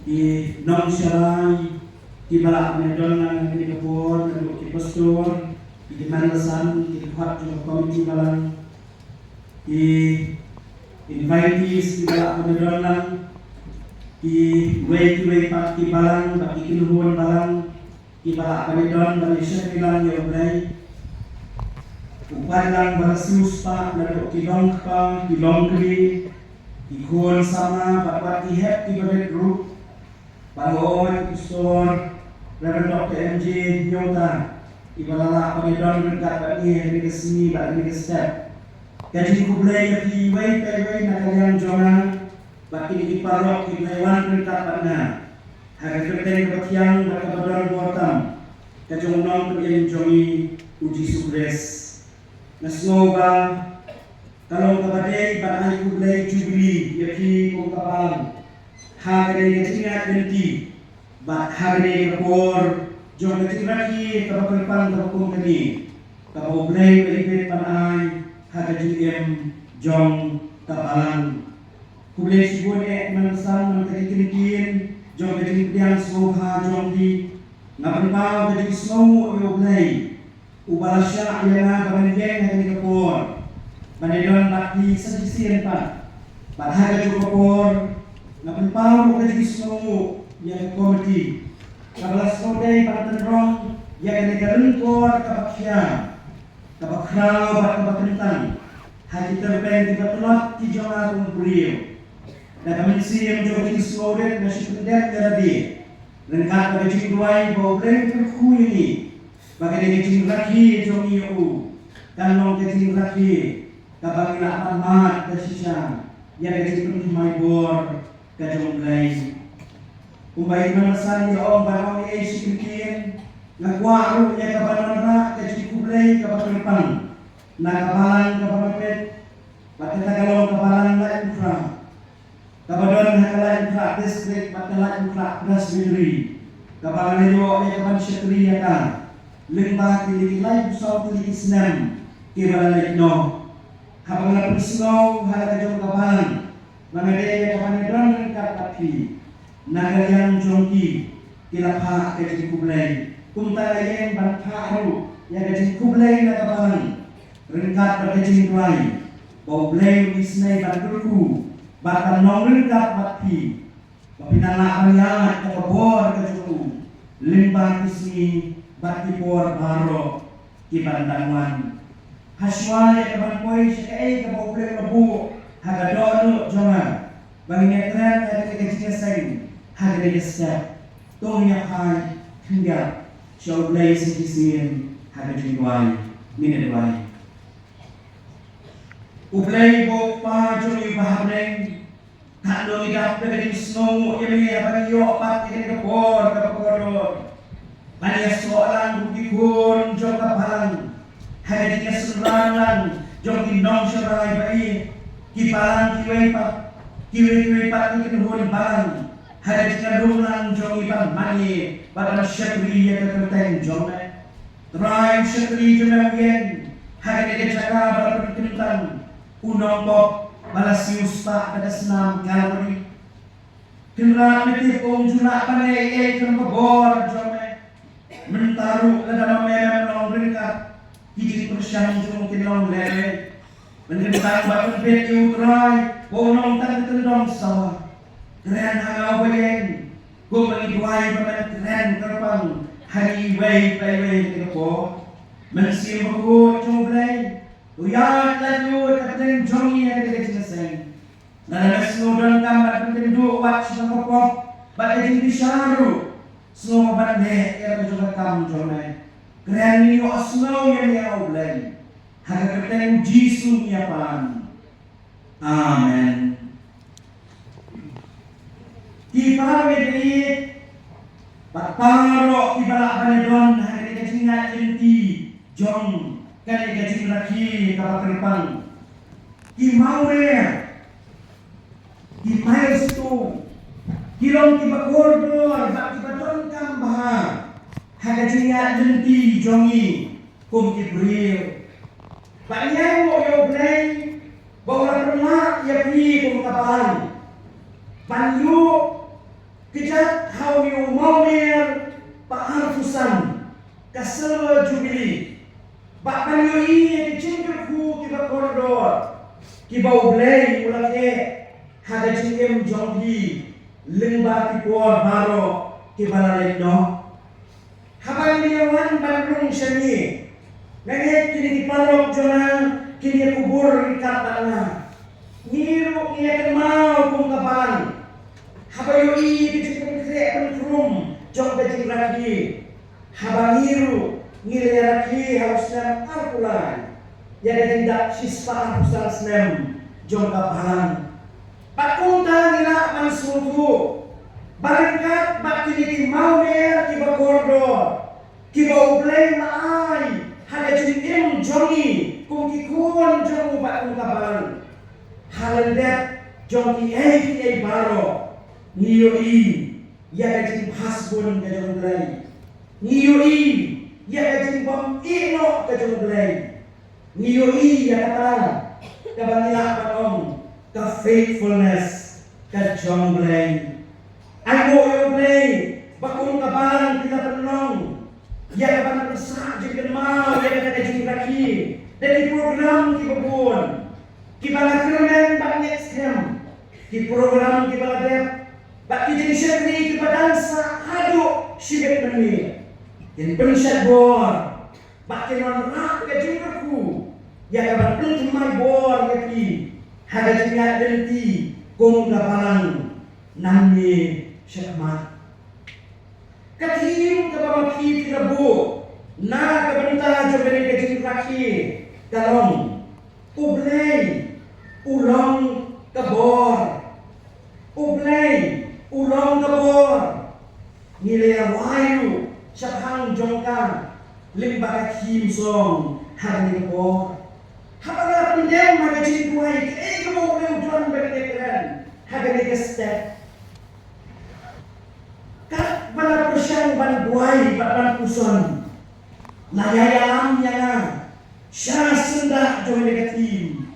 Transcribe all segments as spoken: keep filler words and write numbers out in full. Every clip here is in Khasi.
Ki nongsharai kiba lah ban ïadon lang ha kane ka por, naduh ki pastor, ki demand basan, ki dkhot jong ka komiti balang, ki invitees kiba lah ban ïadon lang, kiwei kiwei pat ki balang bad ki kynhun balang kiba lah ban ïadon ban ïashakri lang ïa U Blei. U paidlang ba la siewspah naduh ki longkpa, ki longkmie, ki khun samla bad wat ki hep kiba rit ruh. Bad hooid, u Pastor Reverend Doctor M J Hynñiewta, iba la lah ban ïadon ryngkat bad ngi ha kane ka sngi bad ha kane ka step. Ka jingkhublei ïa phi iwei pa iwei na ka liang jong nga bad kine ki paralok kiba la wan ryngkat bad nga ha ka kyrteng kaba thiang bad kaba don bor tam, ka jong U Nongpynim jong ngi, U Jisu Khrist. Nga sngew ba ka long kaba dei ban ai khublei Jubili ïa phi kum ka balang ha kane ka jingïaid lynti bad ha kane ka por jong ka jingrakhe kaba kyrpang kaba kum kane, kaba U Blei u la ibit ban ai ha ka jingim jong ka balang. Khublei shibun eh, man san man ka jingkyntin jong ka jingpdiang sngewbha jong phi. Nga pynpaw ka jingsngewnguh ïa U Blei uba la shah ïa nga ba ngan ïeng ha kane ka por ban ïadon bad phi sa shisien pat. Bad ha kajuh ka por nga pynpaw ruh ka jingsngewnguh ïa ka komiti kaba la sngewdei ban pynrong ïa kane ka lyngkor kaba khia, kaba khraw bad kaba kyntang ha ki tyrpeng kiba tlot ki jong nga kum u briew. Da ka mynsiem jong ka jingsngewrit nga shu pyndep ïa lade ryngkat bad ka jingduwai ba U Blei un kyrkhu ïa ngi ba kane ka jingrakhe jong ngi ïa u kan long ka jingrakhe kaba ngi lah ban mad da shisha ïa ka jingpynthymmai bor ka jong U Blei. Kumba i Manasan i la ong, ban ong ei shi kyntien, nga kwah ruh ïa ka ban wanrah ka jingkhublei kaba kyrpang na ka balang kaba nga peit bad kata ka long ka balang Laitumkhrah kaba don ha ka Laitumkhrah District bad ka Laitumkhrah Presbytery, kaba nga la ïoh ïa ka ban shakri ïa ka lyngba kine ki laiphew saw tylli ki snem kiba la leit noh. Haba nga la pynsngew ha la ka jong ka balang ba nga dei ïa ka ban ïadon ryngkat bad phi na ka liang jong ki, ki la phah ka jingkhublei. Kumta nga ïeng ban phah ruh ïa ka jingkhublei na ka balang ryngkat bad ka jingduwai ba U Blei un isynei ban kyrkhu bad ban long ryngkat bad phi, ba phin nang lah ban ïaid da ka bor ka jong u lyngba ki sngi bad ki por baroh ki ban dang wan. Hashwa ïa ka ban poi sha kaei kaba U Blei u la buh ha ka dohnud jong nga ba ngin ïakren ha kane ka jingïaseng ha kane ka step, to ngin ïa phai khyndiat sha U Blei sa shisien ha ka jingduwai. Ngin ïa duwai. U Blei, U Kpa jong ngi uba ha bneng, katno ngi dap da ka jingsngewnguh ïa me haba ngi ïoh pat ïa kane ka por kaba kordor ban ïasoh lang kum ki khun jong ka balang ha ka jingïasynran lang jong ki nongsharai ba ïeit, ki balang kiwei pat, kiwei kiwei pat ki kynhun balang ha ka jingïalum lang jong ngi ban mane bad ban shakri ïa ka kyrteng jong me. Trai, u shakri jong me u ïeng ha kane ka jaka ba la pynkyntang, u nongpop ba la siewspah da ka snam Kalbari. Kynrad, me tip ba um ju lah ban leh ei ei khlem ka bor jong me. Mynta ruh lada ma me mem long ryngkat, ki jingpyrshang jong u kin long lehbeiñ. Pynkyntang bad pynbeit ïa u Trai ba un long tang ka kyndong sawa. Kren ha nga uba ïeng, kumba ngi duwai ba men kren kyrpang ha ngi iwei pa iwei ha kane ka por. Mynsiem Bakhuid jong U Blei, to ïaid lait lut ha pdeng jong ngi ha kane ka jingïaseng. Lada me sngew donkam ban pynkynduh wat sha ka pop bad ka jingbishar ruh, sngewbha ban leh ïa la ka jong ka kam jong me. Kren, ngi ïohsngew ïa me, A Blei, ha ka kyrteng U Jisu ngi ïa pan. Amen. Ki para bangeit bad baroh kiba lah ban ïadon ha kane ka jingïaid lynti jong kane ka jingrakhe kaba kyrpang. Ki mawria, ki milestone, ki long kiba kordor bad kiba donkam bha ha ka jingïaid lynti jong ngi kum ki briew. Bad ngi ainguh ïa U Blei ba u la pynlait ïa phi kum ka balang ban ïoh ka jaka Omer ba arphew san, ka Silver Jubilee, ba ban ïohi ïa ki jingkyrkhu kiba kordor kiba U Blei u la leh ha ka jingim jong phi lyngba ki por baroh kiba la leit noh. Haba ngi ïa wan ban rung sha ngi, nga ngeit kine ki paralok jong nga kin ïa kubur ryngkat bad nga. Ngi ruh ngi ïa kynmaw kum ka balang haba ïohi ki jingpynkhreh pynkhrum jong ka jingrakhe. Haba ngi ruh ngi la ïa rakhe ha u snem arphew lai ïa ka jingdap shispah arphew san snem jong ka balang. Bad kumta ngi lah ban sngewthuh ba ryngkat bad kine ki mawmer kiba kordor kiba U Blei u la ai ha ka jingim jong ngi kum ki khun jong u bad kum ka balang, ha lyndet jong kiei kiei baroh ngi ïohi ïa ka jingphasbun ka jong U Blei. Ngi ïohi ïa ka jingbym ïehnoh ka jong U Blei. Ngi ïohi ïa kata kaba ngi lah ban ong ka faithfulness ka jong U Blei. Ai nguh ïa U Blei ba kum ka balang phi la pynlong ïa ka ban pynsah jingkynmaw ïa kata ka jingrakhe da ki program kiba bun kiba la kyrmen bad ngeit skhem, ki program kiba la dep bad ki jingshakri kiba dang sah haduh shibit mynmiet. Kin pynshad bor bad kin wanrah ka jingkyrkhu ïa ka ban pynthymmai bor ïa phi ha ka jingïaid lynti kum ka balang nangne shakhmat. Ka theme kaba ma phi phi la buh na ka bynta jong kane ka jingrakhe ka long U Blei u long ka bor. U Blei u long ka bor. Ngi la ïa wai ruh shaphang jong ka lyngba ka theme song ha kane ka por. Haba nga pyndem ha ka jingduwai, kaei kaba U Blei u don ba ngi kren ha kane ka step? Katba la pyrshang ban duwai bad ban puson, la ïa ïalam ïa nga sha syndah jong kane ka theme.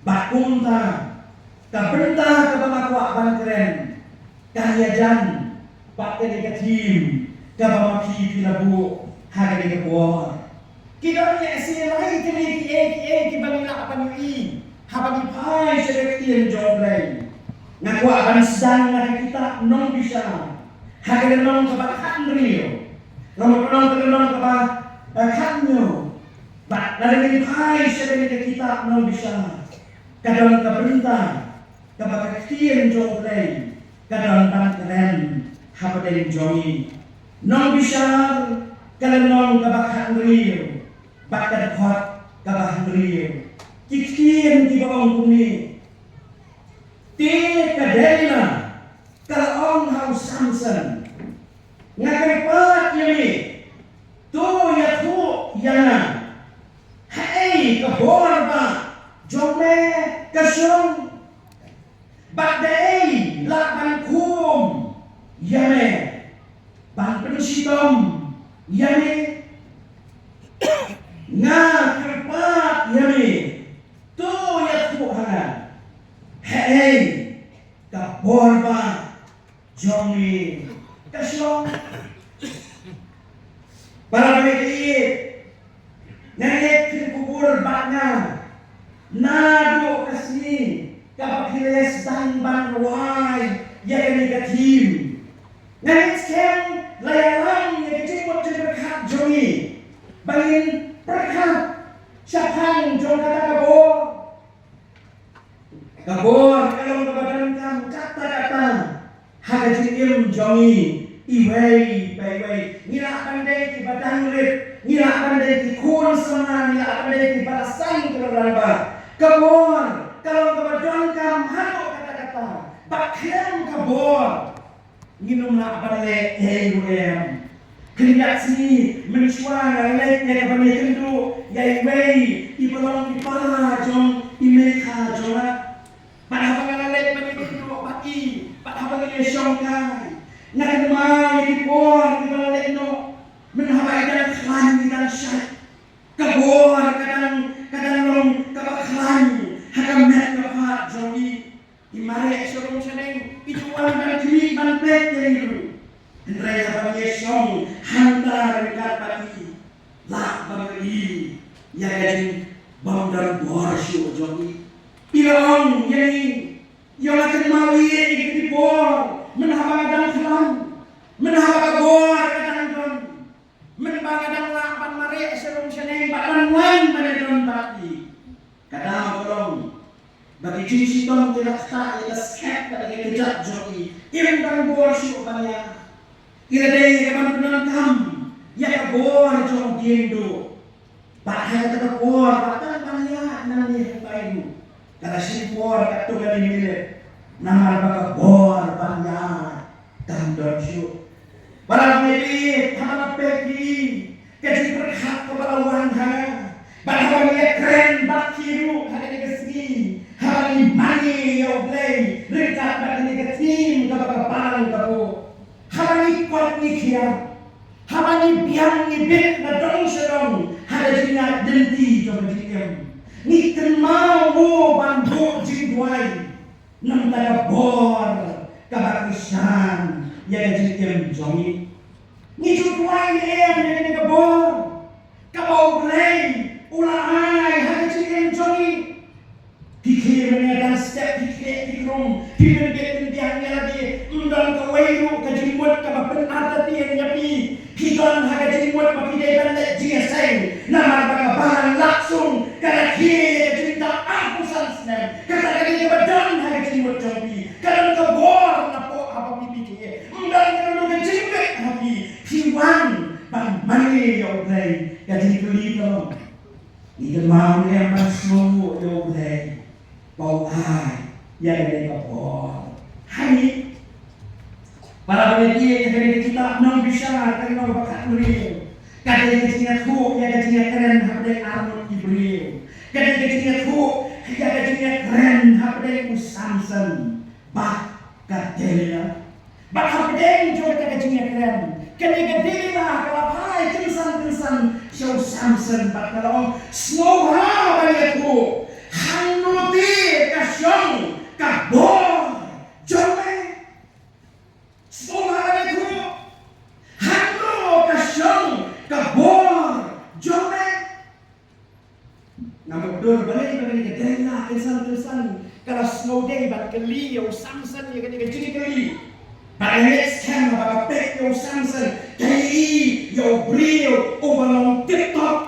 Bad kumta ka bynta kaba nga kwah ban kren kan ïajan bad kane ka theme kaba ma phi phi la buh ha kane ka por. Ki don lehse lai tylli kiei kiei kiba ngi lah ban ïohi haba ngi phai sha ka ktien jong U Blei. Nga kwah ban sdang na ka kitab Nongbishar ha ka lynnong kaba khathynriew. Nga mut lynnong ka lynnong kaba, eh, khathynñiew. Bad lada ngin phai sha kane ka kitab Nongbishar, ka don ka bynta kaba ka ktien jong U Blei ka don ban kren hapdeng jong ngi. Nongbishar ka lynnong kaba khathynriew bad ka dkhot kaba hynriew. Ki ktien kiba ong kumne: Te ka Delilah ka la ong ha u Samson, nga kyrpad ïa me, to ïathuh ïa nga, haei ka bor ba jong me ka shong? Bad da ei lah ban khum ïa me ban pynshitom ïa me? Nga kyrpad ïa me, to ïathuh ha nga, haei ka bor ba jong me ka shong? Para bangeit, nga ngeit phin kubur bad nga naduh ka sngi kaba phi la sdang ban rwai ïa kane ka theme. Nga ngeit skhem la ïalam ïa ka jingmut jingpyrkhat jong ngi ba ngin pyrkhat shaphang jong kata ka bor. Ka bor ka long kaba donkam katta katta ha ka jingim jong ngi iwei pa iwei. Ngi lah ban dei kiba dang rit, ngi lah ban dei ki khun samla, ngi lah ban dei kiba la sdang ki rangbah. Ka bor ka long kaba donkam haduh katta katta. Ba khlem ka bor ngin ym lah ban leh ei ruh em. Khyndiat sngi mynshuwa nga la leit ïa ka ban ïakynduh ïa iwei iba long i para jong i meikha jong nga. Bad haba nga la leit ban ïakynduh bad i, bad haba nga la shongkai, nga kynmaw ïa ki por kiba la leit noh, mynhaba i dang khlaiñ i dang shait. Ka bor ka dang, ka dang long kaba khlaiñ ha ka met ka phad jong i. I mareh sha rum sha neng, i ju wan ban khmih ban peit ïa ngi ruh. Hynrei haba ngi ïashong hangta ryngkat bad i, lah ba ngi ïohi ïa ka jingbymdon bor shuh jong i. I la ong ïa ngi, ïa la kynmaw ïa kine ki por, mynba nga dang khlaiñ, mynba ka bor ka dang don, mynba nga dang lah ban mareh sha rum sha neng bad ban wan ban ïadon bad i. Ka daw ka long ba ki jingshitom ki la ktah ïa ka skep bad ïa ka kjat jong i. Im don bor shuh ban ïa. I la dei ïa ka ban pyndonkam ïa ka bor jong u diengduh. Bad ha kata ka por ba tang ban ïa nangne hangtai ruh, ka la shim por katto katne minit. Namar ba ka bor ban ïa kam don shuh. Ba la ngi ïa haba la peit ïa ka jingpyrkhat kaba la wan ha nga. Bad haba ngi ïakren bad ki ruh ha kane ka sngi, haba ngi mane ïa U Blei ryngkat bad kane ka theme kaba ka balang ka buh, haba ngi kot ngi khiah, haba ngi biang ngi bit na dong sha dong ha ka jingïaid lynti jong ka jingim, ngi kynmaw mo ban buh jingduwai. Namar ka bor kaba kyrshan ïa ka jingim jong ngi. Ngi ju duwai ne em ïa kane ka bor kaba U Blei u la ai ha ka jingim jong ngi? Ki khie mynne dang step, ki khie ki krum, ki pynbeit pynbiang ïa lade. Ym don kawei ruh ka jingmut kaba pynartatien ïa phi. Phi don ha ka jingmut ba phi dei ban leit jingïaseng namar ba ka balang laksung ka la khie ïa ka jingtap arphew san snem. Kata ka dei kaba don ha ka jingmut jong phi. Ka don ka bor napoh haba phi phi khie. Ym don ka don ka jingmut ha phi. Phi wan ban mane ïa U Blei. Ka jingkylli ka long, ngi kynmaw ne em ban sngewnguh ïa U Blei ba u ai ïa kane ka bor ha ngi? Para bangeit, ïa kane ka kitab Nongbishar, ka lynnong ba khathynriew, ka dei ka jingïathuh ïa ka jingïakren hapdeng arngut ki briew. Ka dei ka jingïathuh ïa ka jingïakren hapdeng u Samson bad ka Delilah. Bad hapdeng jong kata ka jingïakren, kane ka Delilah ka la phai kynsan kynsan sha u Samson bad ka la ong, sngewbha ban ïathuh, hangno te ka shong ka bor jong me? Sngewbha ban ïathuh, hangno ka shong ka bor jong me? Namar dur balei, balei ka Delilah kynsan kynsan ka la sngewdei ban kylli ïa u Samson ïa kane ka jingkylli. Bad ka next time ba ka peit ïa u Samson, ka ïohi ïa u briew uba long tip top.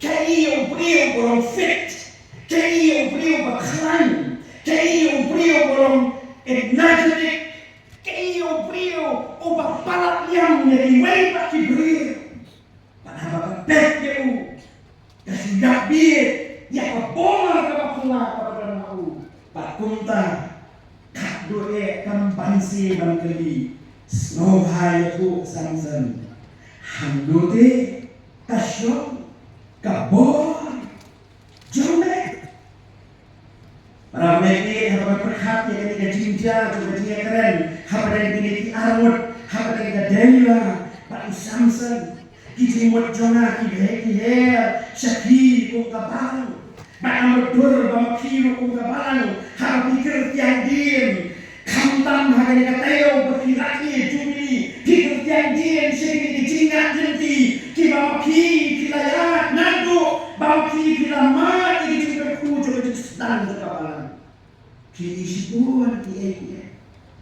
Ka ïohi ïa u briew uba long fit. Ka ïohi ïa u briew uba khlaiñ. Ka ïohi ïa u briew uba long energetic. Ka ïohi ïa u briew uba palat liam ïa kiwei pat ki briew. Bad haba ka peit ïa u, ka shu ïap beit ïa ka bor kaba phylla kaba don ha u. Bad kumta, khadduh eh kam banse ban kylli, sngewbha ïathuh Samson, hangno te ka shong ka bor jong me? Para bangeit, haba pyrkhat ïa kane ka jingjia jong ka jingïakren hapdeng kine ki arngut, hapdeng ka Delilah bad u Samson, ki jingmut jong nga ki beh ki her sha phi kum ka balang. Bad namar dur ba ma phi ruh kum ka balang, haba phi kyrtiang dien, khamtam ha kane ka taïew ba phi rakhe Jubili, phi kyrtiang dien sha kine ki jingngeit lynti kiba ma phi phi la ïaid naduh ba ma phi phi la mad ïa ki jingkyrkhu jong ka jingsdang jong ka balang. Phi ïohi shibun kiei kiei.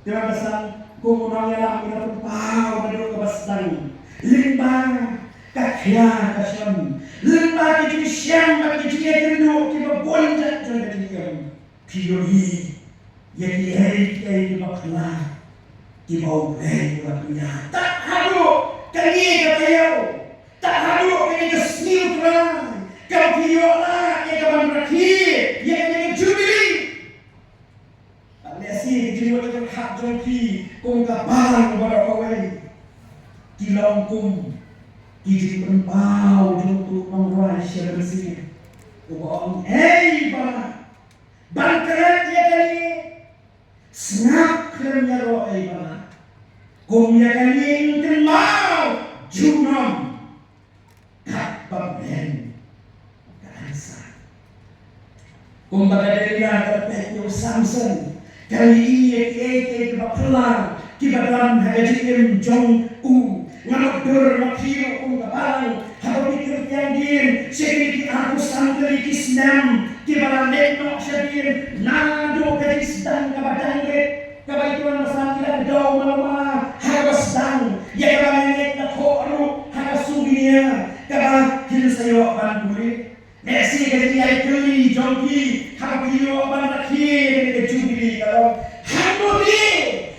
Te ba ka san kum u nongïalam, ngi la pynpaw naduh kaba sdang lyngba ka khia ka shlem, lyngba ki jingshem bad ki jingïakynduh kiba bun jait jong ka jingim. Phi ïohi ïa kiei kiei kiba phylla kiba U Blei u la pynïaid. Tad haduh kane ka taïew, tad haduh kane ka sngi U Trai, kaba phi ïoh lad ïa ka ban rakhe ïa kane ka Jubili. Bad lehse ka jingmut ka pyrkhat jong phi kum ka balang baroh kawei ki long kum ki jingpynpaw jong uto u nongrwai sha mynsiem uba ong, ei Barak, ban kren ïa kane, sngap khlem ïaroh ei Barak. Kum ïa kane yn kynmaw junom katba men ka answer. Kumba ka Delilah ka la peit ïa u Samson, ka la ïohi ïa kiei kiei kiba phylla kiba don ha ka jingim jong u. Nga mutdur ma phi ruh kum ka balang, haba phi kyrkiang dien sha kine ki arphew san tylli ki snem kiba la leit noh shadien, naduh ka jingsdang kaba dang rit, kaba ïa ki nongsan ki la kdew malu mala ha kaba sdang, ïa kaba ngeit na thoh ruh ha ka souvenir kaba phin sa ïoh ban pule. Lehse ka jingïaid kylli jong phi haba phi ïoh ban rakhe ïa kane ka jubili ka long, hangno te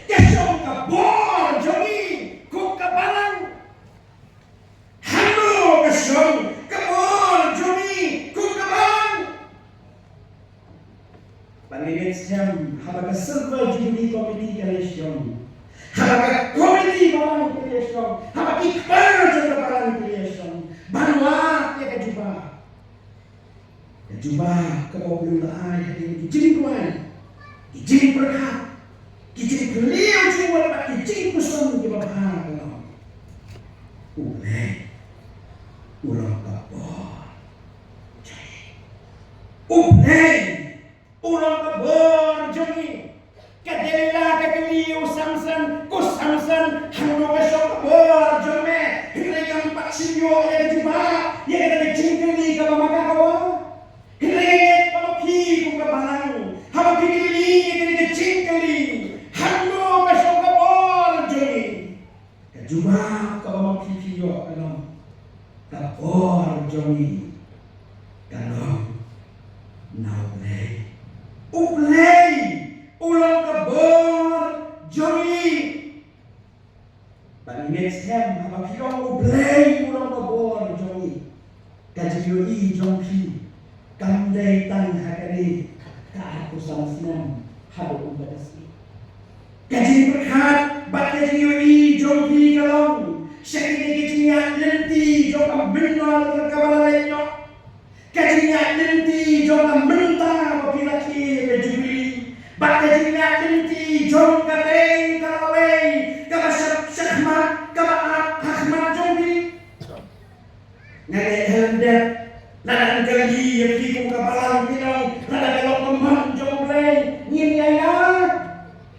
ka shong ka bor jong ngi kum ka balang? Hangno ka shong ka bor jong ngi kum ka balang? Ba ngi ngeit skhem haba ka Silver Jubilee Committee ka la ïashong, haba ka committee balang ka la ïashong, haba ki kpa jong ka balang ki la ïashong ban wad ïa ka jubab. Ka jubab kaba U Blei u la ai ha ki jingduwai, ki jingpyrkhat, ki jingpyllait jingwan bad ki jingpuson kiba bha ka long: U Blei u long ka bor jong ngi. U Blei u long ka bor jong ngi. Ka Delilah ka kylli ïa u Samson, ko Samson, hangno ka shong ka bor jong me? Hynrei kam pat shym ïoh ïa ka jubab ïa kata ka jingkylli kaba ma ka ka wad. Hynrei nga ngeit ba ma phi kum ka balang, haba phi kylli ïa kane ka jingkylli, hangno ka shong ka bor jong ngi? Ka jubab kaba ma phi phi ïoh ka long, ka bor jong ngi ka long na U Blei. U Blei u long ka bor jong ngi. Ba ngi ngeit skhem haba phi ong U Blei u long ka bor jong ngi, ka jingïohi jong phi kam dei tang ha kane ka arphew san snem haduh mynta ka sngi. Ka jingpyrkhat bad ka jingïohi jong phi ka long sha kine ki jingïaid lynti jong ka mynnor kaba la leit noh, ka jingïaid lynti jong ka mynta ba phi la khie ka jubili, bad ka jingïaid lynti jong katei ka lawei kaba shah, shakhmat, kaba ap ha khmat jong phi. Nga ngeit ha lyndet, lada ngi kylli ïa phi kum ka balang, phin ong, lada ka long ka mon jong U Blei ngin ïaid.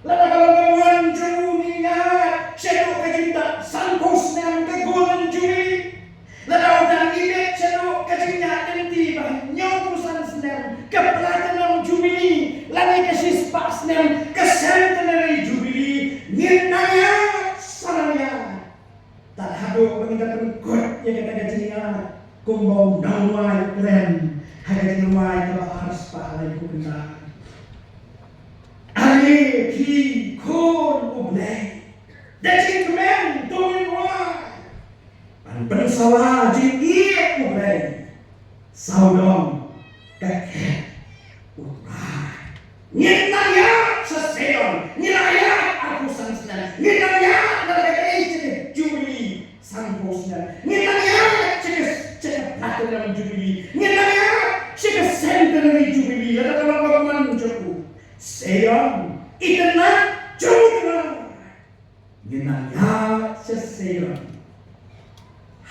Lada ka long ka mon jong u ngin ïaid shaduh ka jingtap sanphew snem ka Golden Jubilee. Lada u dang ibit shaduh ka jingïaid lynti ba hynñiewphew san snem ka Platinum Jubilee, lane ka shispah snem ka Centenary Jubilee, ngin nang ïaid sa nang ïaid. Tad haduh ba ngin da pynkut ïa kata ka jingïaid kumba u nongwai u kren ha ka jingrwai kaba arspah laiphew khyndai: Ale phi khun U Blei, da jingkmen to ngin rwai ban pynsawa jingïeit U Blei. Sawdong ka khet U Trai. Ngin nang ïaid sha Zion, ngin nang ïaid arphew san snem, ngin nang ïaid na ka dei sha ka Jubilee sanphew snem, ngin nang ïaid sha ka, sha ka Platinum Jubilee, ngin nang ïaid sha ka Centenary Jubilee, lada ka long ka mon jong u. Zion, itynnad jong U Trai. Ngin nang ïaid sha Zion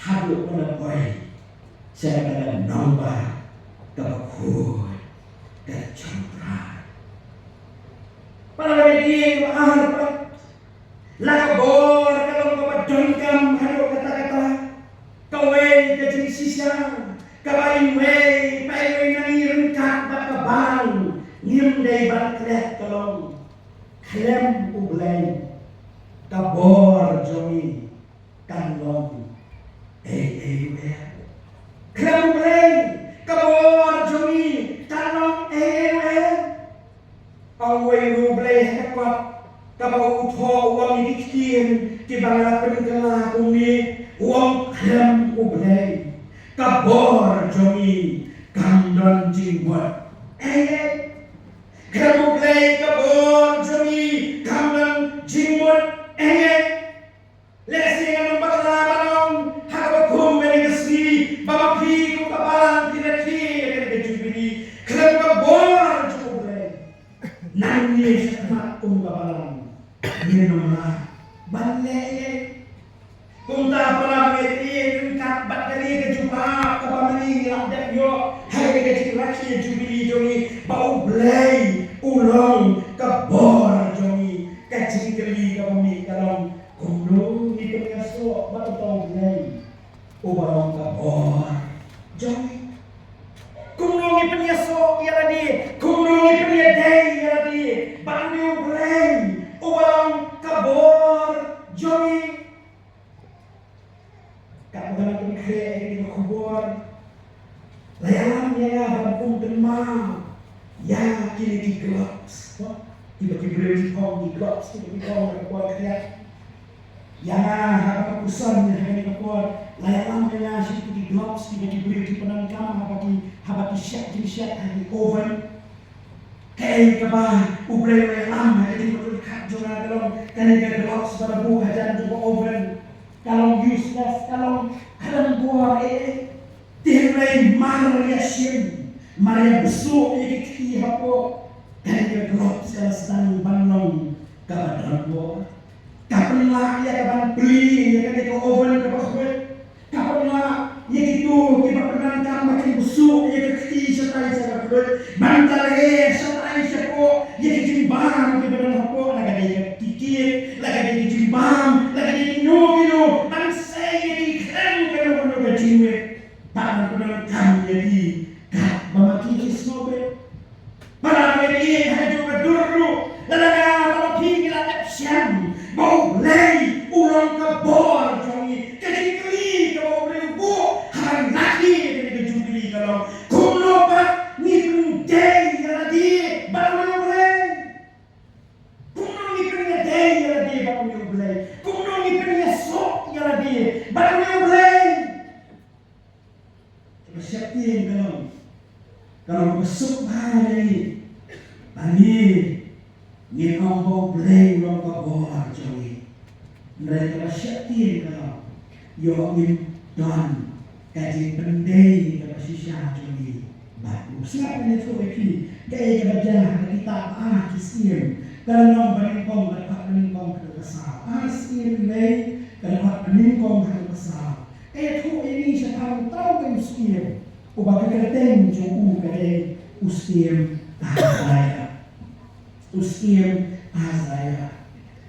haduh ba la poi sha kata ka nongbah kaba khuid ka jong U Trai. Para bangeit, ïa kiba ar pat, la ka bor ka long kaba donkam haduh katta katta. Kawei ka jingshisha kaba iwei pa iwei na ngi ryngkat bad ka balang ngim dei ban klet ka long, khlem U Blei ka bor jong ngi kan long ei ei ruh em. Khlem U Blei ka bor jong ngi kan long ei ei ruh em. Ong uwei U Blei ha ka kot kaba u thoh, u ong ïa ki ktien kiba nga pynkylla kumne, u ong, khlem U Blei ka bor jong ngi kam don jingmut ei ei. Khlem U Blei ka bor jong ngi kam don jingmut ei ei. Lehse ngan ym bakla ban ong ha kaba kum kane ka sngi ba ma phi kum ka balang phi rakhe ïa kane ka Jubilee. Khlem ka bor jong U Blei, nangne shakhmat kum ka balang ngin ym lah ban leh ei ei. Kumta para bangeit, ryngkat bad kane ka jubab kaba ma ngi ngi lah dep ïoh ha kane ka jingrakhe Jubilee jong ngi, ba U Blei u long ka bor jong ngi, ka jingkylli kaba mih uba long ka bor jong ngi. Kumno ngi pynïasoh ïa lade, kumno ngi pynïadei ïa lade bad une U Blei uba long ka bor jong ngi. Katba nga la pynkhreh ïa kane ka khubor, la ïalam ïa nga ban ym kynmaw ïa kine ki gloves. Kiba ki briew ki ong ki gloves, kiba ki ong ha ka por khriat. Ïa nga, haba nga puson ha kane ka por, la ïalam ïa nga sha kito ki gloves kiba ki briew ki pyndonkam haba ki, haba ki shah jingshah ha ki oven. Kaei kaba U Blei u la ïalam ha ka jingpyrkhat jong nga ka long kane ka gloves ba la buh hajan jong ka oven ka long useless, ka long khlem bor ei ei. Te hynrei mar ïa shim, mar ïa bsuh ïa ki kti hapoh, kane ka gloves ka la sdang ban long kaba don bor. Ka pynlah ïa ka ban plie ïa kane ka oven kaba khuid. Ka pynlah ïa kito kiba pyndonkam ba kin bsuh ïa ka kti shatai sha ka khuid, ban tare shatai shapoh ïa ki jingbam kiba don hapoh, la ka dei ka ki kit, la ka dei ki jingbam, la ka dei kino kino, ban sei ïa ki khlem kano kano ka jingwit, ban pyndonkam ïa ki katba ma ki ki sngewbha. Para bangeit, ha kajuh ka dur ruh, lada nga bad phi ngi la dep shem ba U Blei u long ka bor jong ngi, ka jingkylli kaba U Blei u buh ha kane ka jubili ka long, kumno pat ngi pyndei ïa lade bad U Blei? Kumno ngi pyndei ïa lade bad U Blei? Kumno ngi pynïasoh ïa lade bad U Blei? Kaba sheptieng ka long, ka long kaba suk bha ïa ngi ba ngi ngin ong ba U Blei u long ka bor jong ngi. Hynrei kaba sheptieng ka long, ïoh ngin don ka jingpyndei kaba shisha jong ngi bad u. Sngap, ngan ïathuh ïa phi kaei kaba jia ha ka kitab Ar ki Syiem, ka lynnong ba nyngkong, ka dkhot ba nyngkong haduh ka saw. Ar Syiem Wei, ka dkhot ba nyngkong haduh ka saw. Ka ïathuh ïa ngi shaphang uta u syiem uba ka kyrteng jong u ka dei u syiem Ahasia. U syiem Ahasia.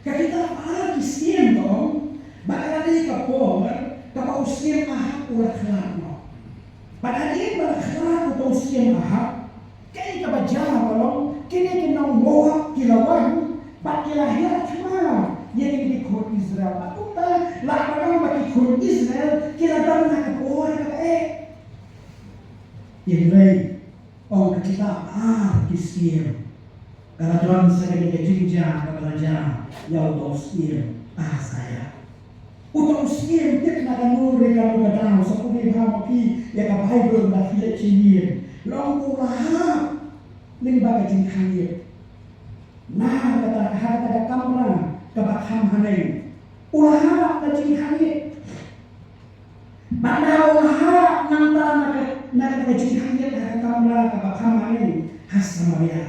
Ka kitab Ar ki Syiem ka ong ba ka la dei ka por kaba u syiem Ahab u la khlad noh. Bad hadien ba la khlad uta u syiem Ahab, kaei kaba jia ka long, kine ki nong Moab ki la wan bad ki la hiar thma ïa kine ki khun Israel. Bad kumta la ka long ba ki khun Israel ki la don ha ka por kaba eh. Hynrei ong ka kitab Ar ki Syiem, ka la don sa kane ka jingjia kaba la jia ïa uta u syiem Ahasia. Uta u syiem, tip na kano re kano ka daw, sa pule bha ma phi ïa ka Baibl lada phi leit sha ïing, long u la hap lyngba ka jingkhang ïit. Na kata, ha kata ka kamra kaba kham haneng, u la hap ka jingkhang ïit. Bad u la hap nangta na ka, na kata ka jingkhang ïit ha ka kamra kaba kham haneng ha Samaria.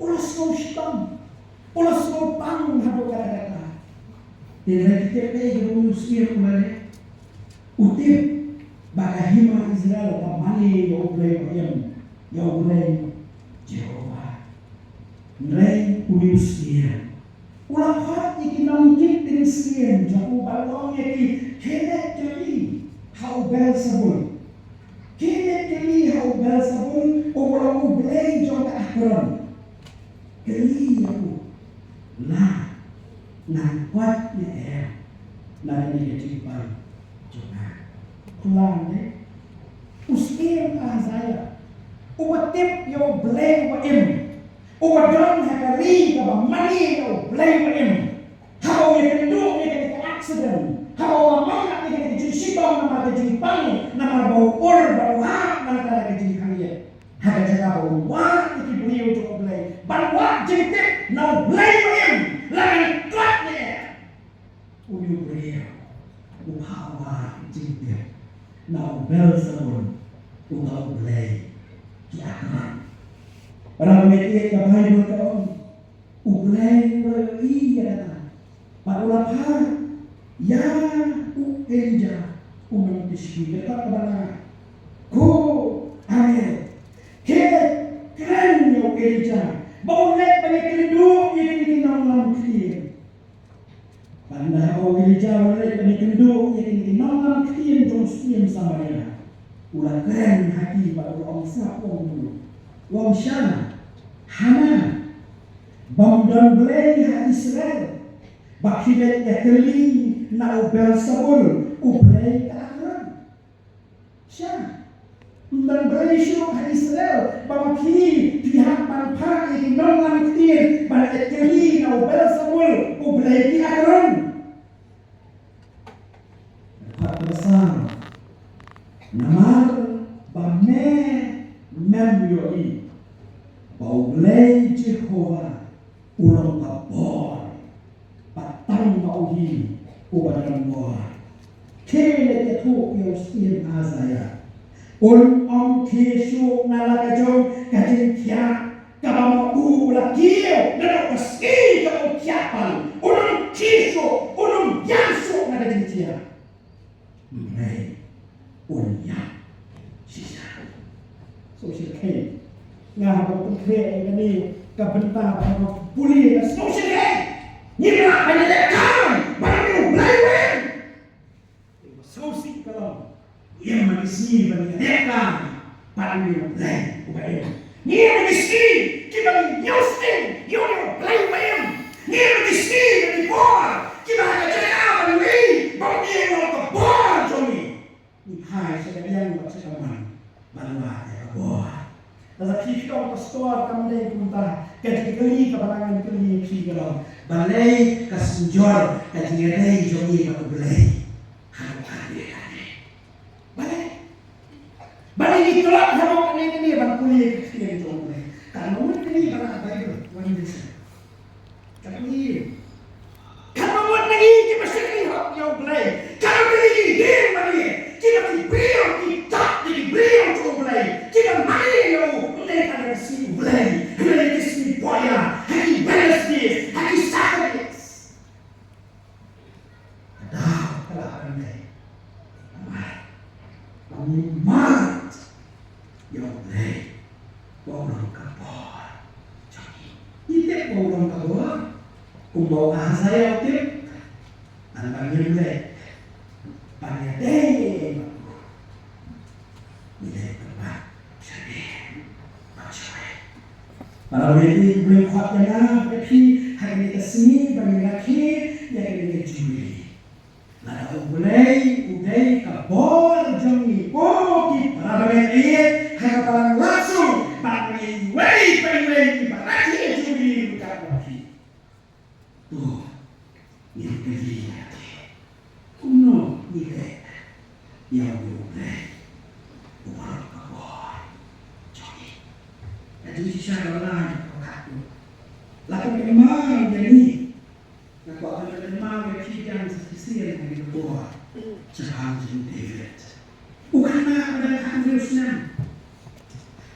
U la sngew shitom, u la sngew pang haduh katta katta. Te hynrei phi tip kaei kaba une u syiem u la leh? U tip ba ka hima Israel ka mane ïa U Blei ba im, ïa U Blei Jehobah. Hynrei une u syiem u la khot ïa ki nongkit dieng syiem jong u bad u ong ïa ki, khie leit kylli ha u Belsebul. Khie leit kylli ha u Belsebul, uba long u blei jong ka Akron. Kylli ïa u, la ngan koit ne em na kane ka jingpang jong nga. Khublei. U syiem Ahasia, uba tip ïa U Blei uba im, uba don ha ka ri kaba mane ïa U Blei uba im, haba u ïakynduh ïa kane ka accident, haba u la mang ïa kane ka jingshitom namar ka jingpang, namar ba u ur ba u hap nangta da ka jingkhang ïit, ha ka jaka ba u wad ïa ki briew jong U Blei ban wad jingtip na U Blei uba im, la ngan koit ne em. Une u briew u hap wad jingtip na u Belsebul, uta u blei ki Akron. Para bangeit, ka Baibl ka ong, U Blei u la ïohi ïa kata bad u la phah ïa u Elijah u nong Tishbi. Ka dkhot kaba lai, ko angel, khie kren ïa u Elijah ba un leit ban ïakynduh ïa kine ki nonglam ktien. Bad Haba u Elijah u la leit ban ïakynduh ïa kine ki nonglam ktien jong u syiem Samaria, u la kren ha ki bad u la ong, sngap, u ong kumno? U ong, sha, hana bym don blei ha Israel ba phi leit ïakylli na u Belsebul, u blei ka Akron? Sha, ym don blei shuh ha Israel ba ma phi phi hap ban phah ïa ki nonglam ktien ban ïakylli na u Belsebul, u blei ki Akron. Namar ba me mem ïohi ba U Blei Jehobah u long ka bor, bad tang ma u hi uba don bor. Khie leit ïathuh ïa u syiem Isaiah, un ym khie shuh na la ka jong ka jingthiah kaba ma u u la kiew naduh ka sngi kaba u thiah pang. Un ym khie shuh, un ym ïap shuh na ka jingthiah. Hynrei un ïap shisha. Sngewsih khie. Nga haba pynkhreh ïa kane ka bynta ba nga pule, nga sngewsih khie. Ngim lah ban ïaleh kam ban ïa U Blei uba im. Sngewsih ka long, ngim, ma ki sngi ban ïaleh kam bad une U Blei uba im. Ngim, ma ki sngi kiba ngi ñiew sting ïa une U Blei uba im. Ngim, ma ki sngi, ma ki por kiba ha ka jaka ban ïohi ba U Blei u long ka bor jong ngi, ngi phai sha ka liang bad sha ka mon ban wad ïa ka bor. Lada phi, phi ong, pastor, kam dei kumta, ka jingkylli kaba ngan kylli ïa phi ka long, balei ka synjor ka jingïadei jong ngi bad U Blei haduh katne katne? Balei? Balei ngi tlot haduh katne katne ban pule ïa ka ktien jong U Blei? Katno ngut na ngi ba rah Baibl? Wan listen. Katno ngut? Katno ngut na ngi kiba shakri hok ïa U Blei? Katno ngut na ngi, dei ma ngi, kiba ki briew, ki dap ïa ki briew jong U Blei, kiba mane ïa u, ym dei tang ha ka sngi U Blei, hynrei ha ki sngi Pohiah, ha ki Wednesdays, ha ki Saturdays? Ka daw ka la pyndei. Namar ba ngi mad ïa U Blei ba u long ka bor jong ngi. Ngi tip ba u long ka bor kumba u Isaiah u tip. Ngan ban ïeng leit ban ïadei bad u. Ngi leit ban bat shane bad shawei. Bad lada U Blei u khot ïa nga bad ïa phi ha kane ka sngi ba ngin rakhe ïa kane ka jubili, lada U Blei u dei ka bor jong ngi, ko ki para bangeit, ha ka balang lashong bad ngi iwei pa iwei kiba rakhe jubili ryngkat bad phi. To ngin kylli ïa ki, kumno ngi leh ïa une U Blei uba long ka bor jong ngi? Ka jingshisha ka la ïa ka khatduh. La pynkynmaw ïa ngi. Nga kwah ban pynkynmaw ïa phi biang sa shisien ha kane ka por shaphang jong u David. U khynnah uba dang khathynriew snem,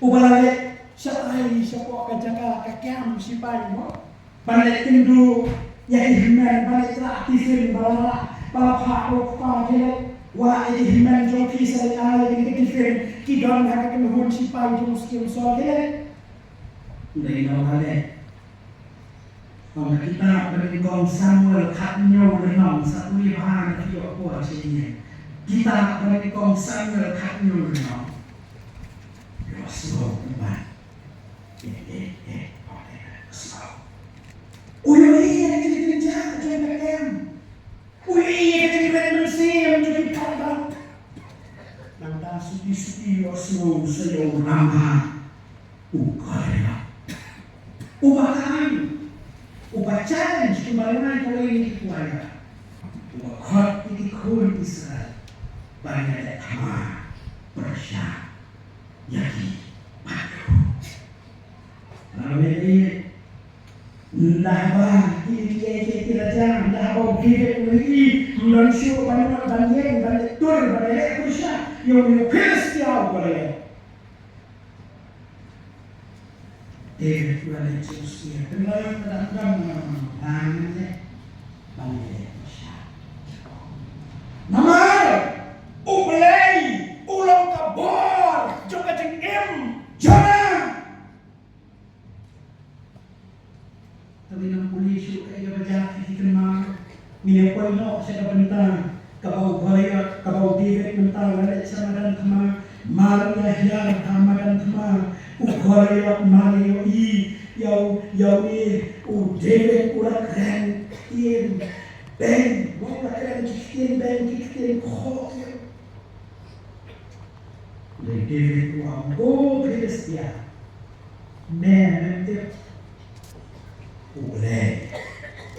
uba la leit shatai shapoh ka jaka, ka kem shipai mo, ban leit kynduh ïa ki hynmen, ban leit rah tiffin ba la rah, ba la phah da u kpa, khie leit wad ïa ki hynmen jong phi, sa leit ai ïa kine ki tiffin ki don ha ka kynhun shipai jong u syiem Saul, khie leit. Dei na u la leit. Ong ka kitab ba nyngkong Samuel khathynñiew lynnong, sa pule bha lada phi ïoh por sha ïing. Kitab ba nyngkong Samuel khathynñiew lynnong. Ïohsngew kumban. Eh, eh, eh, ong, eh, ïohsngew. U ïohi ïa ka jingjynjar jong ka kem. U ïohi ïa ka jingkren mynsiem jong ki paidbah. Nangta suki suki u ïohsngew sa ïa u rangbah u Goliath, uba kha aiñ, uba challenge kumba la ngai kawei na ki choir, uba khot ïa ki khun Israel ban ïaleh thamar pyrshah ïa ki paidbah. Ynda haba ki, ki, ki, ki la jam, ynda haba u David u la ïohi ym don shuh ban wan ban ïeng, ban leit tur, ban leit pyrshah ïa u Philistia u Goliath, David u la leit sha u Saul, kynmaw, ka dang don, ngan leit ban leit pyrshah. Namar U Blei u long ka bor jong ka jingim jong nga. Te ngin ym pule shuh kaei kaba jia, phi kynmaw, ngin ïa poi Sha ka bynta kaba u Goliath, kaba u David mynta u la leit sha madan thma, mar u ïa hiar ha madan thma, u Goliath mar u ïohi ïa u, ïa u, u David u la kren ktien beiñ, u la kren ki ktien beiñ, ki ktien khoh. Dei David u ong, "Ko Philistia, me mem tip, U Blei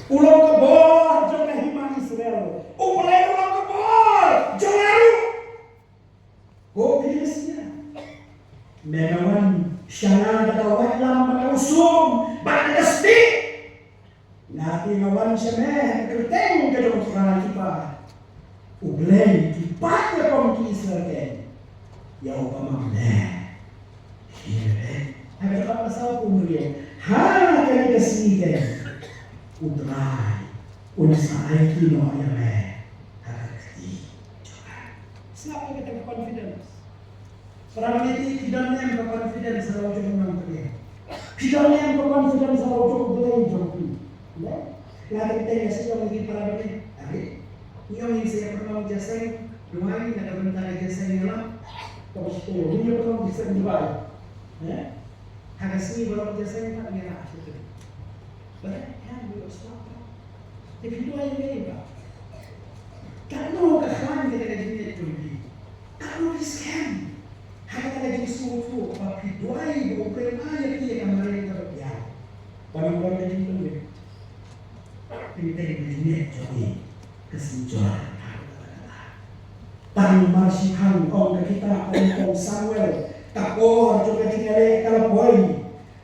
u long ka bor jong ka hima Israel. U Blei u long ka bor jong nga ruh. Ko Philistia, me nga wan sha nga da ka waitlam bad ka usung bad da ka stieh. Nga te nga wan sha me ha ka kyrteng ka jong U Trai ki paid, U Blei ki paid ïakhun ki Israel keiñ, ïa uba ma me hi leh." Ha ka dkhot ba sawphew u ong, "Ha kane ka sngi keiñ U Trai un sa aiti noh ïa me ha ka kti jong nga." Sngap ïa kata ka confidence. Para bangeit, phi don ne em ka confidence ha la u jong u nongpynim? Phi don ne em ka confidence ha la u jong u Blei jong phi? Ne? Nga teng teng nga shu ong ïa phi para bangeit. Are, ngi ong ngin sa ïa pynlong jingïaseng duwai na ka bynta ka jingïaseng ïalam kaba shiphew. Ngin ïa pynlong jingïaseng duwai. Ne? Ha ka sngi ba long jingïaseng pat ngi ïa rah shuh. Ba dei, ïa, ngi ïa stop. Te phi duwai ïa ngi ba katno ka khlaiñ kata ka jingngeit jong phi. Katno phi skhem ha kata ka jingsngewthuh ba phi duwai ba U Blei un ai ïa phi ïa ka mareh kaba biang. Ba ngin don ka jingpynmih. Teng teng ka jingngeit jong ngi ka sngew jur ha kata ka daw. Tang mar shi khang, ong ka kitab ka Nyngkong Samuel, ka por jong ka jingïaleh ka la poi.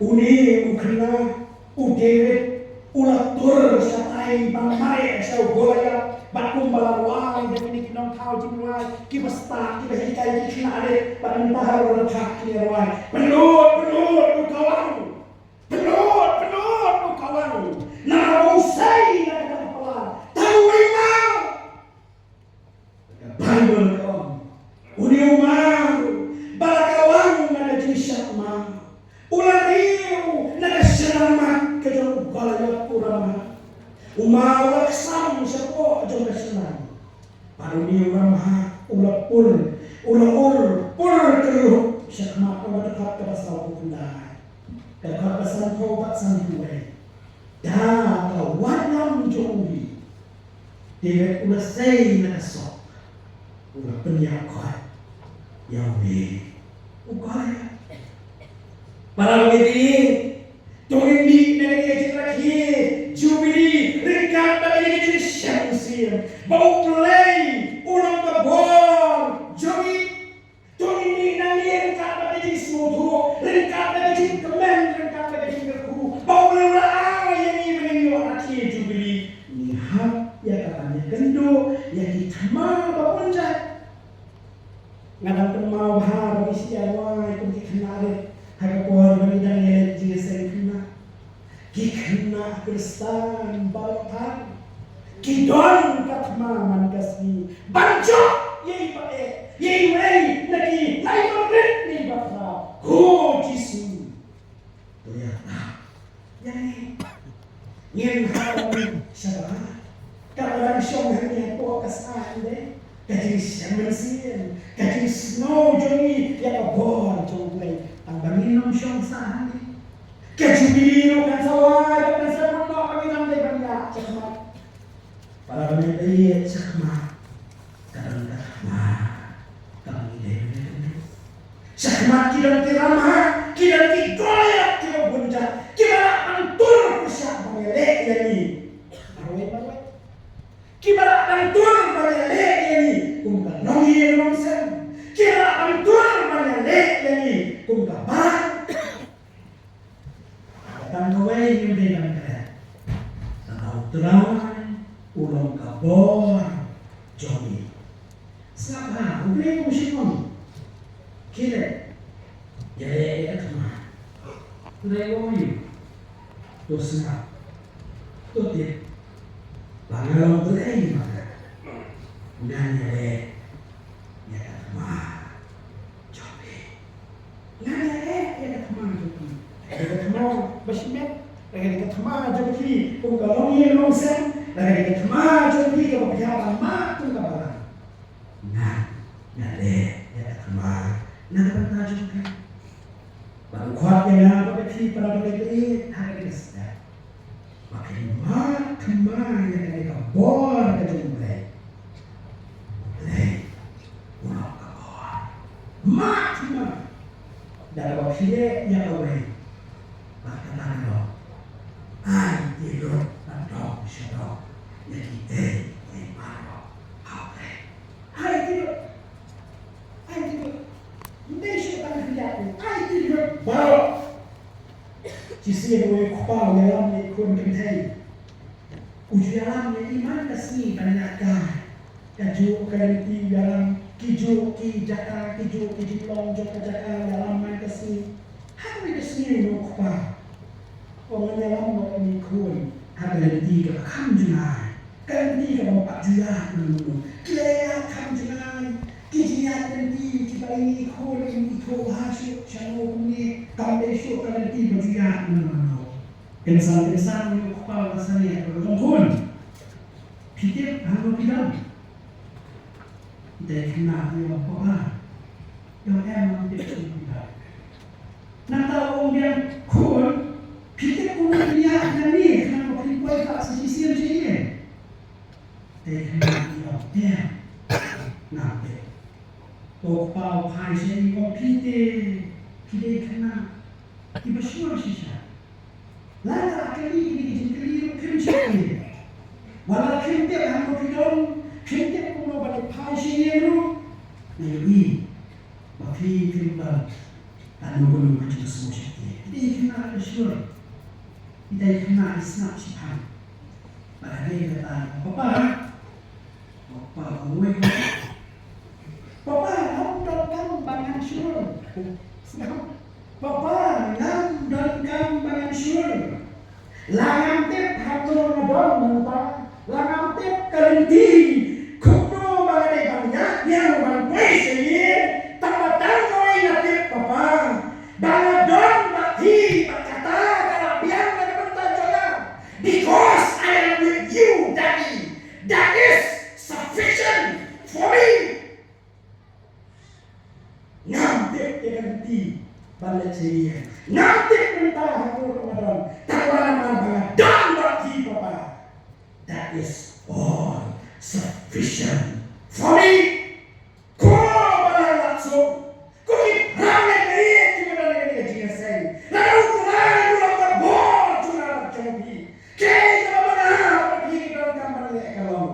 Une u khynnah u David u la tur shatai ban mareh sha u Goliath, bad kumba la rwai da kine ki nongthaw jingrwai kiba stad, kiba hikai ki khynnah rit, bad mynta ruh la thak ki rwai: "Pynlut, pynlut, U Kawang! Pynlut, pynlut, U Kawang! Namar u sei na kata ka pla, tang uwei u maw." Ka Baibl ka ong, une u maw ba la kawang na ka jingshah maw, u la riew na ka shyllangmat ka jong u Goliath u Ramath. U maw u la ksam shapoh jong ka shyllang. Bad une u Ramath u la pur, u la ur pur kyllup shakhmat, ka dkhot kaba saw phew khyndai. Ka dkhot ba sanphew bad sanphew wei. Da ka waitlam jong u hi, David u la sei na ka sok, u la pynïap khoit ïa une u Goliath. Para bangeit, to ngin mih na kane ka jingrakhe Jubili ryngkat bad kane ka jingshem mynsiem ba U Blei u long ka bor jong ngi. To ngin mih nangne ryngkat bad ka jingsngewthuh, ryngkat bad ka jingkmen, ryngkat bad ka jingkyrkhu ba U Blei u la ai ïa ngi ba ngin ïoh rakhe Jubili. Ngi hap ïa ka ban ïakynduh ïa ki thma ba bun jait. Nga dang kynmaw bha ba ngi shu ïa rwai kum ki khynnah rit ha ka por ba ngi dang ïaleit jingïaseng khynnah. Ki khynnah Khristan baroh ar ki don ka thma man ka sngi ban jop ïa i ba eh, ïa iwei na ki, na i ba rit ne i ba khraw. Ho Jisu, to ïarap ïa ngi. Ngin hap ban mih shabar. Kaba dang shong hangne hapoh ka saiñ de, ka jingshem mynsiem, ka jingsngew jong ngi ïa ka bor jong U Blei, tang ba ngin ym shong sah hangne. Ka Jubili ruh kan sa wai bad kan sa kut noh ba ngin nang dei ban ïaid shakhmat. Para bangeit, ïaid shakhmat ka don ka thma kaba ngi dei ban ïakynduh. Shakhmat ki don ki ramhah, ki don ki Goliath kiba bun jait kiba lah ban tur pyrshah ban ïaleh ïa ngi marwei marwei. Kiba lah ban tur ban ïaleh ïa ngi kum ka longïing longsem. Kiba lah ban tur ban ïaleh ïa ngi kum ka balang. Tang kawei ngim dei ban kren, tang ba U Trai u long ka bor jong ngi. Sngap bha, U Blei um shym ong, khie leit ïaleh ïa ka thma. U Blei um ong, to sngap, to tip ba nga long U Blei ba ngan ïaleh ïa ka thma jong phi. Ngan ïaleh ïa ka thma jong phi. Ïa ka thma ba shimet, ïa ka thma jong phi kum ka longïing longsem, Lada ka thma jong phi kaba phi hap ban mad kum ka balang, nga, nga leh ïa ka thma na ka bynta jong phi. Ban khot ïa nga bad ïa phi para bangeit ha kane ka step. Ba phin mad thma ïa kane ka bor ka jong U Blei. U Blei u long ka bor. Mad thma. Da kaba phi leh ïa kawei, bad kata ka long, ai ti lut ban dong sha dong ïa kiei kiei baroh ha U Blei. Ai ti lut. Ai ti lut. Ym dei shuh tang ïa phi, ai ti lut baroh. Shisien uwei u kpa u ïalam ïa i khun kynthei. U ju ïalam ïa i man ka sngi ban ïaid kai. Kajuh ka lynti u ïalam, kijuh ki jaka, kijuh ki jinglong jong ka jaka u ïalam man ka sngi. Ha kawei ka sngi u ong, kpa, ko ngan ïalam noh ïa i khun ha ka lynti kaba kham jngai. Ka lynti kaba ym pat ju ïaid mano mano. Ki la ïaid kham jngai ki jingïaid lynti kiba i khun i ithuh bha shuh, shano kumne, kam dei shuh ka lynti ba ju ïaid mano mano. Kynsan kynsan u kpa u la sangeh, u ong, khun, phi tip hangno phi don? Te i khynnah i ong, papa, ïa em ngam tip shuh phi don. Nangta u ong biang, khun, phi tip kumno phin ïaid nangne khnang ba phin poi pat sa shisien sha ïing? Te i khynnah i ong, em, ngam tip. U kpa u phai sha ïing, u ong, phi te, phi dei khynnah kiba shlur shisha. Lada la kylli kine ki jingkylli ruh phim shym tip. Wat la phim tip hangno phi don, phim tip kumno ban phai sha ïing ruh, nga ïohi ba phi phim don kano kano ka jingsngewsih. Ita i khynnah i shlur, ita i khynnah i sngap shiphang. Bad hadien kata, papa, papa, ong, wei, papa, ngam donkam ba ngan shlur. Papa, ngam donkam ba ngan shlur. La ngam tip hangno nga don mynta, la ngam tip ka lynti kumno ba nga dei ban ïaid biang ban poi sha ïing, tangba tang kawei nga tip, papa, ba nga don bad phi, bad kata ka lah biang na ka bynta jong nga. Because I am with you, Daddy, that is sufficient for me. Ngam tip ïa ka lynti ban leit sha ïing, ngam tip mynta hangno ruh nga don, tangba namar ba nga don bad phi, papa, that is all sufficient for me. Ko balang Latsoh, ko ki para bangeit kiba don ha kane ka jingïaseng, lada U Trai u long ka bor jong nga bad jong phi, kaei kaba manga ba phi donkam ban leh ka long,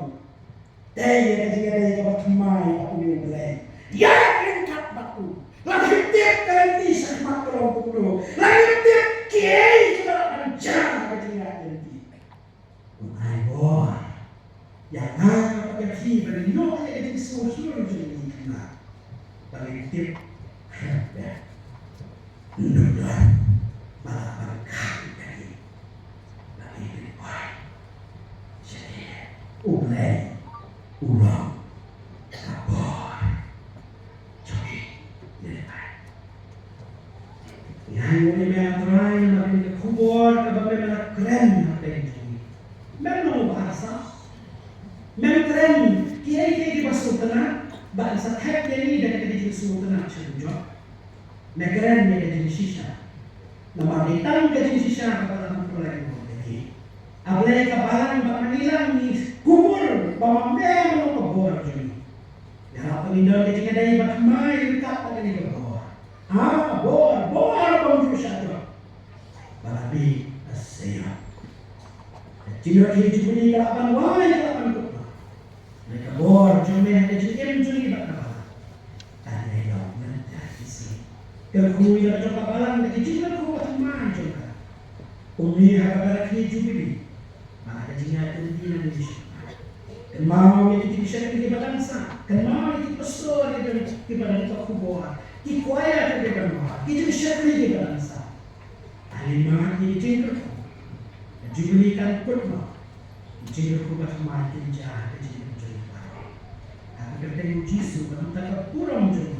dei ïa ka jingïadei kaba thymmai bad une U Blei. Ïaid ryngkat bad u. La ngim tip ka lynti shakhmat ka long kumno, la ngim tip kiei kiba lah ban jia ha ka jingïaid lynti. Un ai bor ïa nga bad ïa phi ban ïoh ïa ka jingsngewshlur jong i khynnah. Ban ïa tip khlem pep, ym don ba lah ban khang ïa i ba i pynpoi sha i. U Blei u long ka bor jong i. Ïa leh ai. Ngi ai nguh ïa me, A Trai, namar kane ka khubor kaba me la kren hapdeng jong ngi. Mem long uba arsap. Mem kren kiei kiei kiba sngewtynnat, ba yn sa thep ïa ngi da kata ka jingsngewtynnat sha ka jong. Me kren ïa ka jingshisha. Namar dei tang ka jingshisha kaba la pynpra ïa ngi. A Blei, ka balang bad ma ngi lang ngi kubur ba ma me long ka bor jong ngi. Ïarap ba ngin don ka jingïadei bathymmai ryngkat bad kane ka bor. Ha, bor, bor bymjukut shaduh ba la bieit ha Zion. Ka jingïakhih Jubili ka lah ban wai, ka lah ban kut noh. Ka bor jong me ha ka jingim jong ngi bad ka balang kan ïai long mynta ki sngi. Kyrkhu ïa la ka jong ka balang da ka jingkyrkhu bathymmai jong ka. Kumne ha kaba rakhe Jubili, ba ka jingïaid lynti nangne sha kynmaw ïa kito ki shakri kiba dang sah, kynmaw ïa ki pastor kiba dang, kiba dang khubor, ki choir kiba dang wad, ki jingshakri kiba dang sah. Ai lynti ïa ki jingkyrkhu. Ka Jubili kan kut noh. Ki jingkyrkhu bathymmai kin jia ha ka jingim jong ngi baroh. Ha ka kyrteng U Jisu bad nangta ka burom jong